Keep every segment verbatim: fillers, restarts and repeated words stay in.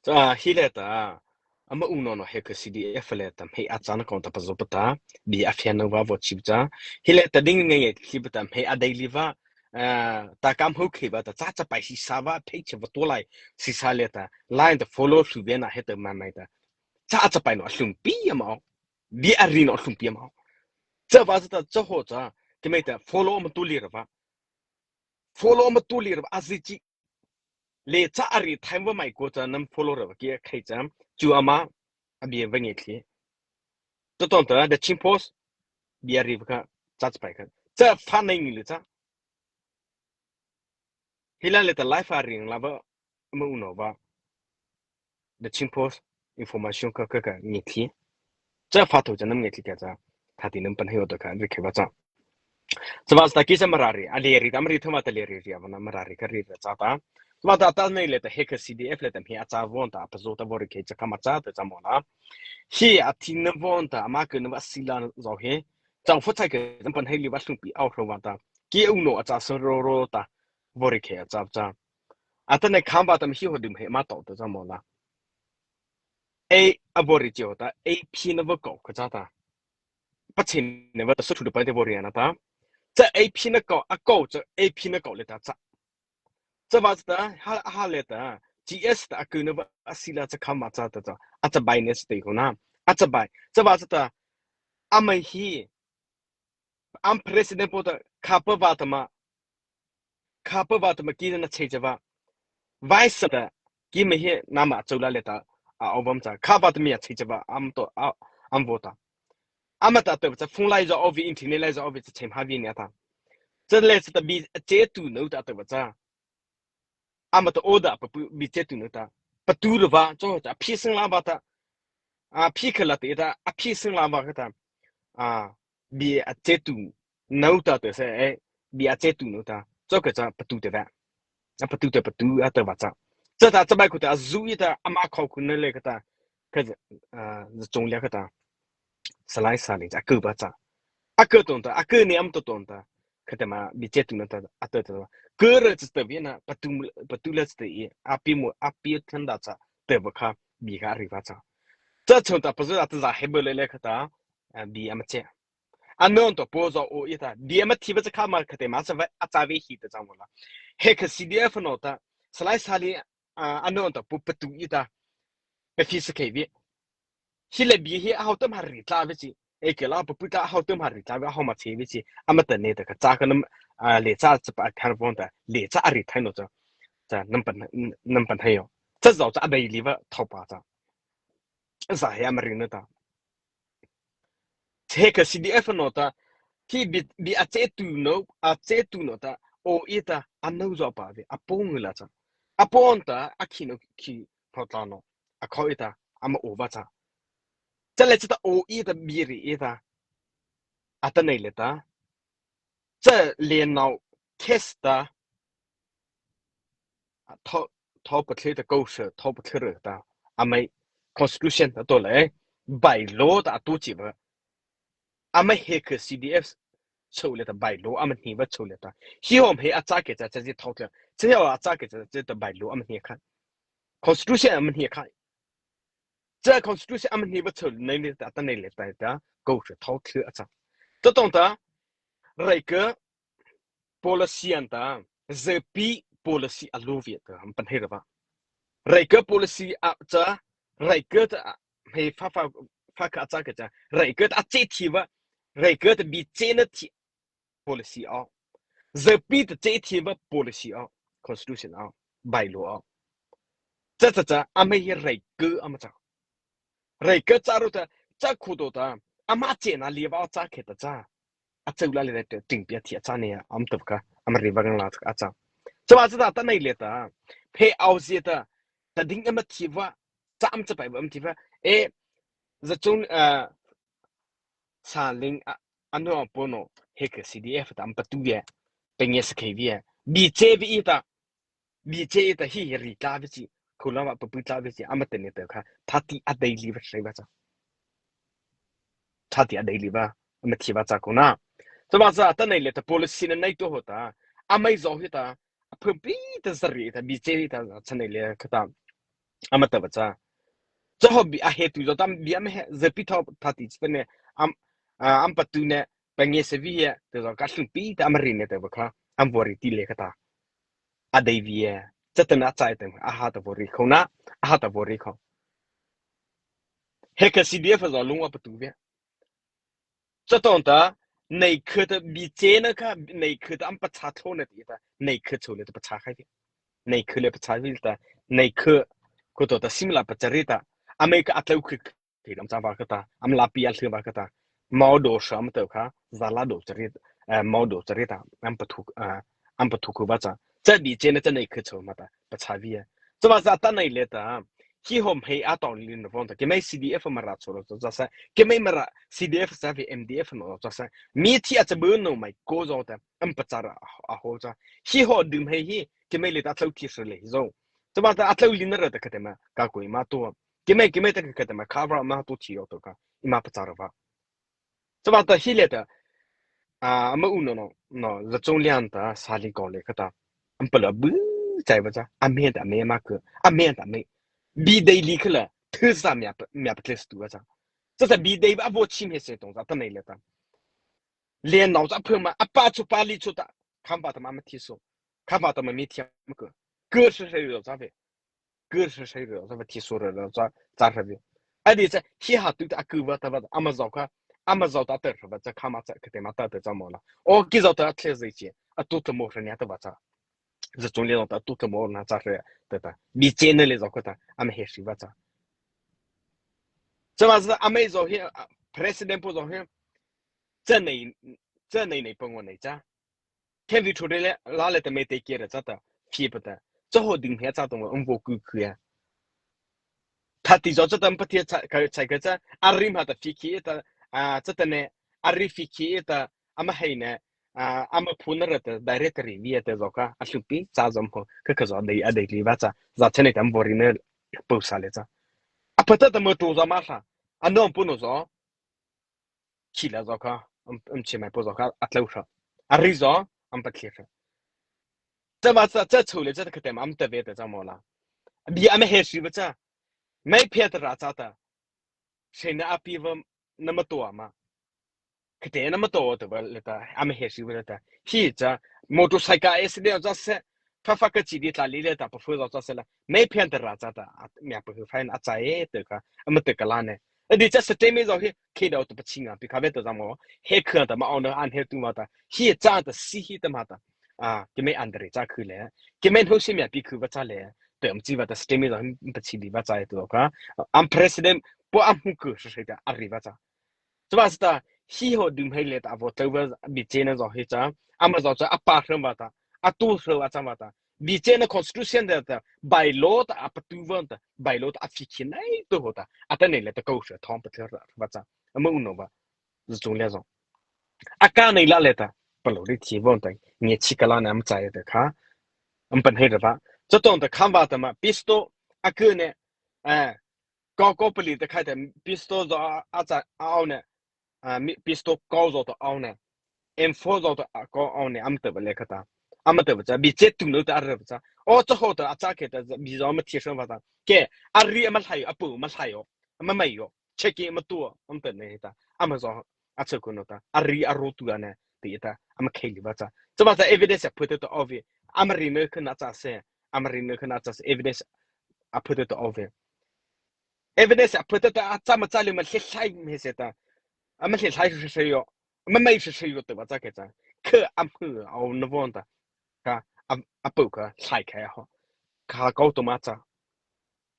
Cha hi liata, ama unawh no he kha C D F liata mei a châna kaw ta pazo pa ta, bie a fianawh va vaw chi pa cha. Hi liata ding ngai ngai hi pa ta mei a dei li va, ah, ta kam ho khei va ta cha cha pai si sa va phei che va to lai si sa liata, line ta follow hlu ve na he ta ma mai ta. Cha cha pai no a hlum pi ama o. Bie a ri no a hlum pi ama o. Cha va cha ta cha ho cha, ke mei ta follow ama tu li ra va. Follow ama tu li ra va a zi chi. Le cha a ri thai va mai ko cha nam follow ra va ki a khai cha, chu ama, a bie va nge thli. To ton ta, the Chin Post, bie a ri va kha, cha cha pai kha. Cha fa nai ngi le cha. Hi la le ta live a ri la va, ama unawh va. The Chin Post information ka, ka, ka nge thli. Cha fa tho cha nam nge thli ka cha. Tha ti nam pan hei o ta ka ri khe va cha. Cha va cha ta ki cha Mara ri, a le ri ta Mara ri thama ta le ri ri a va na Mara ri ka ri ra cha ta. Cha va ta ta nei le ta he kha C D F le ta mei a cha von ta pa zo ta vaw ri khe cha kha ma cha ta cha mo la. Hi a thi na von ta ama ke na va si la zo he. Cha fu cha ke zan pan hei li va hlum pi au hro va ta. Ki unawh a cha sa ro ro ta. Vaw ri khe a cha cha. A ta nei kham va ta mi hi ho dum he ma to ta cha mo la. Ei, a vaw ri chi ho ta, ei phi na va kaw kha cha ta. Pa chin na va ta su thu du pa te vaw ri na ta. Cha ei phi na kaw, a kaw cha ei phi na kaw le ta cha. Cha va cha ta, ha, ha le ta, G S ta a ku na va a si la cha kha ma cha ta cha. A cha bai ne sa te ho na. A cha bai. Cha va cha ta, a mai hi, am president po ta, kha pa va ta ma, kha pa va ta ma ki na chei cha va. Vice ta, ki ma hi na ma chau la le ta, a, au vam cha. Kha va ta mi a chei cha va, am to, a, am vo ta. Ama ta ta va cha, phone lai zo au vi, internet lai zo au vi, cha chem ha vi ne ta. Cha le cha ta bie a che tu no ta ta va cha. Ama ta order pa pu, bie che tu no ta. Pa tu lo va, cho cha, phi sing la va ta. A, phi kha la te ta, a phi sing la va kha ta. A, bie a che tu no ta te se, eh, bie a che tu no ta. Cho ka cha pa tu te va. A pa tu te pa tu a te va cha. Cha ta cha bai ku ta, a zu i ta, ama khaw ku na le ka ta. Ka, a, za chong le ka ta. Salai sa le, a ku ba cha. A ku ton ta, a ku ni am to ton ta. Ka te ma, bie che tu no ta, a te ta. Ku re cha te vi na, pa tu, pa tu le cha te i, a pi mo, a pi than da cha, te va kha, bie kha ri va cha. Cha chon ta, pa zu a te za he bo le le ka ta, a, bie ama che. A non to po zo o i ta, bie ama thi va cha kha ma ka te ma cha va, a cha ve hi ta cha mo la. He kha C D F no ta, salai sa le, a, a non to po pa tu i ta, pa phi sa khe vi. Hi le bie hi a hau tam ha ri tla ve chi. E ke la pa pu ta a hau tam ha ri tla ve, a hau ma che ve chi. Ama ta ne ta ka cha ka nam, a, le cha cha pa thar von ta, le cha a ri thai no cha. Cha nam pan, nam pan hai yo. Cha zo cha a dei li va, thau pa cha. Za he ama ri no ta. He kha C D F no ta, hi bie, bie a che tu no, a che tu no ta, o i ta, a no zo pa ve, a pong la cha. A pon ta, a khi no khi, thau ta no, a kho i ta, ama o va cha. Cha le cha ta o i ta bie ri i ta, a ta nei le ta. Cha le nau test ta, a tho, tho pa thle ta ko se, tho pa thle re ta. A mai constitution ta to le, bylaw ta a tu chi va. A mai he kha C D F cho le ta bylaw, a mai ni va cho le ta. Hi hom he a cha ke cha cha ji thau thle. Cha hi a cha ke cha cha ta bylaw a mai ni kha. Constitution a mai ni kha. Cha constitution a mai ni va cho nei le ta ta nei le ta ta. Ko se thau thle a cha. Ta tong ta, rai ka, policy an ta, Z P policy a lu viet ta, am pan hei ra va. Rai ka policy a cha, rai ka ta, hei fa fa, fa ka cha ka cha, rai ka ta che thi va, rai ka ta bie che na thi policy a. Z P ta che thi va policy a, constitution a, bylaw a. Cha cha cha, a mai hi rai ka a ma cha. Rai ka cha ro ta, cha khu to ta, a ma che na li va cha ke ta cha. A chau la le ta ting pia thi a cha ne, am ta ka, a ma ri va gang la a cha. Cha va cha ta ta nei le ta. Phe au zie ta, ta ding a ma thi va, cha am cha pai va am thi va. E, za chung, a, sa ling a, a no a po no, he ka C D F ta am pa tu ve, pe nge sa khe ve, bie che ve i ta, bie che i ta hi hi ri tla ve chi, ko la va pa pu tla ve chi, a ma te ne ta kha, tha ti a dei li va sai va cha. Tha ti a dei li va, a ma thi va cha ko na. Cha va cha ta nei le ta policy na nei to ho ta, a mai zo hi ta, a phu pi ta za ri ta, bie che i ta, cha nei le kha ta. ama tahpa cha, chahawh bie a he tu zo ta bie ama he zapi thao thati chita ne, am, a, ama patu ne, pangia sa vei he, ta zo ka hlum pi ta ama ri ne ta va kha, ama vaw ri ti le kha ta. A dei vei he, chata na chai ta, a ha ta vaw ri khao na, a ha ta vaw ri khao. He kha C D F zo lung a patu vei. Chatawhcha, nei khata bie chena kha, nei khata ama pachâ tho na ti ta, nei kha chô le ta pachâ khai vei. Nei kha le pachâ vei ta, nei kha ko to ta simla pachari ta, amei ka atlô kha, thei lam cha va kha ta, ama la pi a hlei va kha ta, mau do sa ama tao kha, za la do chari, eh, mau do chari ta, ama pathu, eh, ama pathu ko va cha. Cha bie chena cha nei kha chô ma ta, pachâ vei. Cha va za ta nei le ta, hi hom hei a tao lin na vong ta, keimai C D F Mara chô lo cha sa, keimai Mara C D F sa vei M D F no cha sa, mi thi a cha bu no mai ko zo ta, ama pachâ ra a ho cha. Hi ho dum hei hi, keimai le ta atlô thi sa le hi zo. Cha va ta atlô lin na ra ta kha te ma, ka ko i ma to. Keimai, keimai ta kha te ma, kha va ma to thi yo to ka, i ma pachâ ra va. Cha va ta hi le ta, a, ama u no no, no, za chung lian ta, sa li ko le kha ta. Ama pala bu, chai va cha, ama ta ama ma ko, ama ta ama. Bie dei li kha la, thu sa mia pa, mia pa tle stu va cha. Cha sa bie dei va vo chim he se tong za ta nei le ta. Le nau cha phu ma, a pa chu pa li chu ta, kham va ta ma ma thi so. Kham va ta ma mi thi ma ko. Ko sa sa yo cha ve. Ko sa sa yo cha va thi so ra cha, cha sa ve. A di cha, hi ha tu ta ku va ta va, ama zao kha, ama zao ta ta sa va cha, kham ma cha, ka te ma ta ta cha mo la. O ki zao ta tle zai chi, a tu ta mo sa nia ta va cha. Za chung le zao ta tu ta mo na cha sa ta ta. Bie chena le zao kha ta, ama he si va cha. Cha va za, ama zao hi, a, president po zao hi, cha nei, cha nei nei pa ngo nei cha. Kevin Church le, la le ta me te ke ra cha ta, phi pa ta. Cha ho ding he cha tong um vo ku ku ya. Thati zo cha ta um pa thie cha, ka, cha ka cha, a ri ma ta phi ki ta, a, cha ta ne, a ri phi ki ta, ama hei ne, a, ama phu na ra ta, directory vei ta zo ka, a hlum pi, cha zo ho, ka ka zo dei, a dei li va cha, za cha ne ta um vo ri ne, po sa le cha. A pa ta ta mo to zo ma sa, a no pu no zo, khi la zo kha, um, um chi mai po zo kha, a tlô sa. A ri zo, um pa thie sa. Cha va cha, cha chu le cha ka te ma, um ta ve ta cha mo la. Bie ama he si va cha. Mai phe ta ra cha ta. Se na a pi va na ma to ma. Ka te na ma to ta va le ta, ama he si va le ta. Hi cha, motorcycle accident cha se, fa fa ka chi di tla li le ta, pa fu zo cha se la. Mai phe ta ra cha ta, a, mia pa fu fa na a cha e ta ka, ama ta ka la ne. A di cha sa te me zo hi, ke da ta pa chi nga pi kha ve ta za mo. He kha ta ma on an he tu ma ta. Hi cha ta si hi ta ma ta. A, keimai an da re cha khu le. Keimai ho si mia pi khu va cha le. Te um chi va ta sa te me zo hi pa chi di va cha e tu ka. Am president po am hu khu sa sa ta a ri va cha. Cha va sa ta, hi ho dum hei le ta, a vo tlô va bie chena zo hi cha, ama zo cha, a pa hrem va ta, a tu hrem va cha va ta. Bie chena constitution de ta, bylaw ta, a pa tu va ta, bylaw ta, a phi ki nei to ho ta, a ta nei le ta ko sa thom pa thla ra va cha, ama u no va, za chung le zo. A ka nei la le ta, pa lo ri thi va ta, nge chi ka la na am cha ya ta kha, am pan hei ra va. Cha tong ta kham va ta ma, pistol, a ke ne, eh, Kau kau pali ta khai ta pistol zo a, a cha a au ne, a, mi, pistol kau zo ta au ne, M four zo ta a kau au ne, am ta ba le kha ta. Am ta ba cha, bie che tu no ta a re ba cha. O cha ho ta a cha ke ta, bie zo ma thi sa ba ta. Ke, a ri ama hlai, a pu ama hlai yo, ama mai yo, che ke ama tu, am ta ne ta. Ama zo, a cha ko no ta, a ri a ro tu a ne, ti ta, ama khei li ba cha. Cha ba cha evidence a put ta ove, ama ri no kha na cha se, ama ri no kha na cha se, evidence a put ta ove. Evidence a put ta a cha ma cha le ma hle hlai me se ta. A ma hle hlai se se yo. Ma mai se se yo te ba cha ke cha. Kha a mu a o na von ta. Ka a, a pu ka hlai khai ho. Ka kau to ma cha.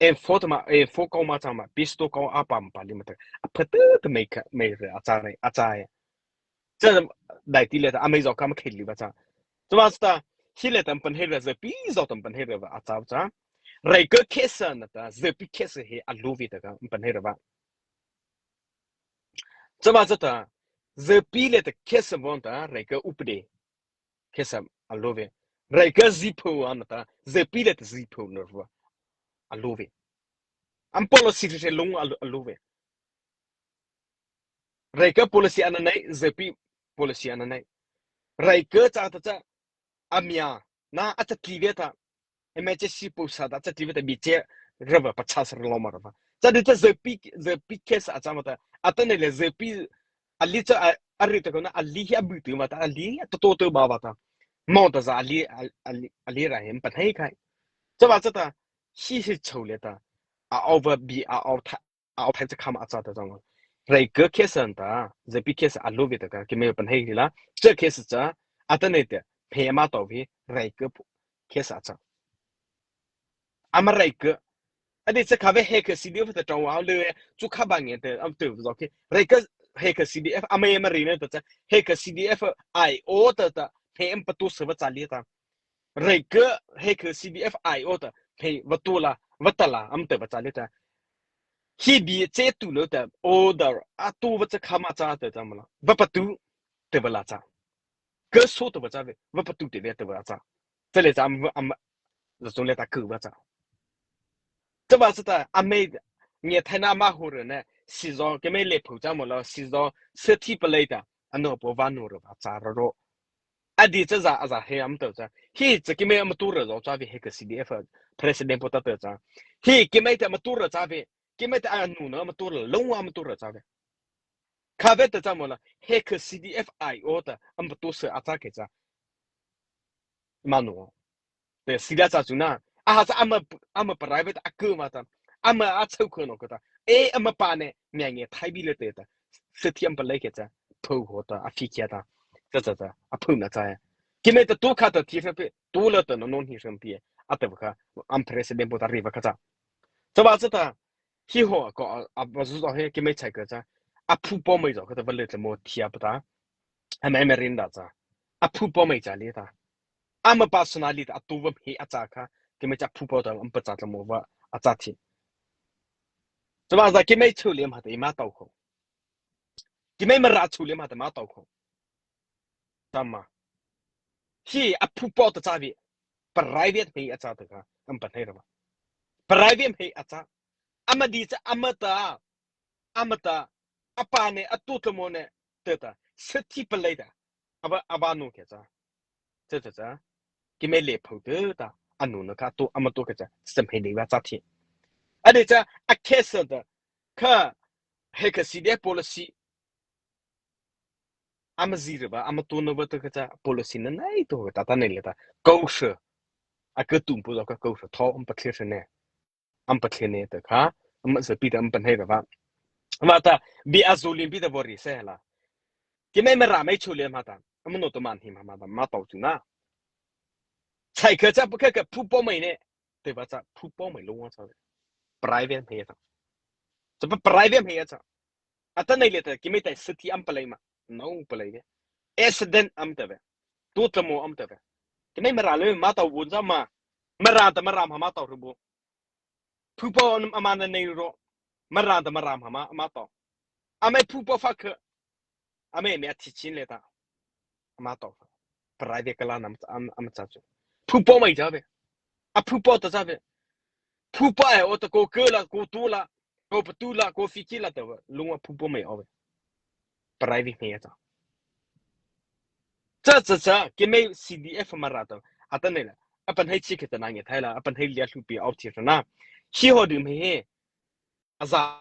M four to ma, M four kau ma cha ma. Pistol kau a pa ma pa li ma ta. A put ta me ka, me re a cha re, a cha e. Cha dai ti le ta, a mai zo ka ma khei li ba cha. Cha ba cha, hi le ta pan hei ra za pi zo ta pan hei ra ba a cha cha. Rai ka ke sa na ta, za pi ke sa he a lu vi ta ka pan hei ra ba. Cha ba cha ta, za pi le ta ke sa von ta, rai ka upde ke sa a lu vi. Rai ka zi pho a na ta, za pi le ta zi pho na va a lu vi. Am policy se lung a lu, a lu vi. Rai ka policy ana nei, za pi policy ana nei. Rai ka cha ta cha, a mia, na a cha ti ve ta, M H C po sa ta cha ti ve ta bie che, râh va pachâ sala ma râh va. Cha di ta zapi, zapi case a châ ma ta, atanoh liata zapi, a li cha a, a ri ta ko na, a li hi a bu tu ma ta, a li hi a to to to ba ba ta. Mo ta za a li, a, a li, a li ra hem pa hei khai. Cha ba cha ta, hi hi chô liata, a over bi, a out, a out thai cha khama a châ ta zong. Rai ke case an ta, zapi case a lo vi ta ka, ki me pa hei la, cha case cha, atanoh te, phe ma to vi, rai ke case a châ. Ama rai ke. A di cha kha ve he ke C D F ta tong wa le, chu kha ba nge te, am te zo ke. Rai ke he ke C D F, ama ama ri ne ta cha, he ke C D F I O ta ta, he am pa tu se va cha li ta. Rai ke he ke C D F I O ta, he va tu la, va ta la, am te va cha li ta. Hi bi che tu lo ta, order, a tu va cha khama cha te ta ma la. Va pa tu, te va la cha. Ke so te va cha ve, va pa tu te ve te va cha. Te le cha am, am, za chung le ta ke va cha. Te va cha ta, a me, nge thai na ma hu re ne, si zo, ke me le phu cha mo lo, si zo, se thi pa le ta, a no po va no re va cha ro ro. A di cha za, a za he am te cha. Hi cha ke me am tu re zo cha ve he ke C D F, president po ta te cha. Hi ke me te am tu re cha ve, ke me te a nu na am tu re, long wa am tu re cha ve. Kha ve ta cha mo la, he ke C D F I O ta, am tu se a cha ke cha. Ma no. Te sila cha chu na. A ha cha ama, ama private a ke ma ta. Ama a chau ko no ko ta. E ama pa ne, mya nge thai bi le te ta. Se thi am pa le ke cha. Pho ho ta, a phi kia ta. Cha cha cha. A pho na cha ya. Ki me ta tu kha ta thi sa pe. Tu la ta no non hi sam pi. A ta va kha. Am president po ta ri va kha cha. Cha ba cha ta. Hi ho ko a, a ba zu zo he ki me chai ka cha. A phu po mai zo ka ta va le ta mo thia pa ta. A me me rin da cha. A phu po mai cha li ta. Ama personality a tu va he a cha kha. Ki me cha phu po ta am pa cha ta mo va a cha thi. Cha ba za ki me chu le ma ta i ma tau ko. Ki me ma ra chu le ma ta ma tau ko. Ta ma. Hi a phu po ta cha vi. Private me a cha ta kha. Am pa hei ra ba. Private me a cha. Ama di cha ama ta. Ama ta, a pa ne, a tu ta mo ne, te ta, se thi pa le ta, a va, a va no ke cha. Cha cha cha. Ki me le pho te ta, a nu na kha tu, ama tu ke cha, se me le va cha thi. A de cha, a ke se ta, kha, he ke C D F policy, ama zi re ba, ama tu na va te ke cha, policy na nai to ta, ta ne le ta, kau se. A ke tu pu ka kau se, tho, am pa clear se ne. Am pa clear ne ta kha, am sa pi ta am pa hei ra va. Ma ta, bi a zo lin pi ta vo ri se la. Ki me me ra me chu le ma ta, am no to man hi ma ma ta, ma tau chu na. Chai ka cha pa ka ka phu po mai ne, te va cha phu po mai lo wa cha. Private me ya cha. Cha pa private me ya cha. Ata nei le ta, ki me ta se thi am pa le ma. No pa le ve. Accident am ta ve. Tu ta mo am ta ve. Ki me me ra le ma tau bu cha ma. Ma ra ta ma ra ma ma tau ru bu. Phu po ama na nei ro. Ma ra ta ma ra ma ma, ma to. A me phu po fa ke. A me me a thi chin le ta. Ma to. Private ka la na am, am, am cha chu. Phu po mai cha ve. A phu po ta cha ve. Phu po e o ta ko ke la, ko tu la, ko pa tu la, ko fi ki la ta ve. Lung wa phu po mai o ve. Private me ya cha. Cha cha cha, ki me C D F ma ra ta. Ata nei la. A pan hei chi ke ta na nge thai la, a pan hei lia hlu pi au thi ra na. Hi ho du me he. A za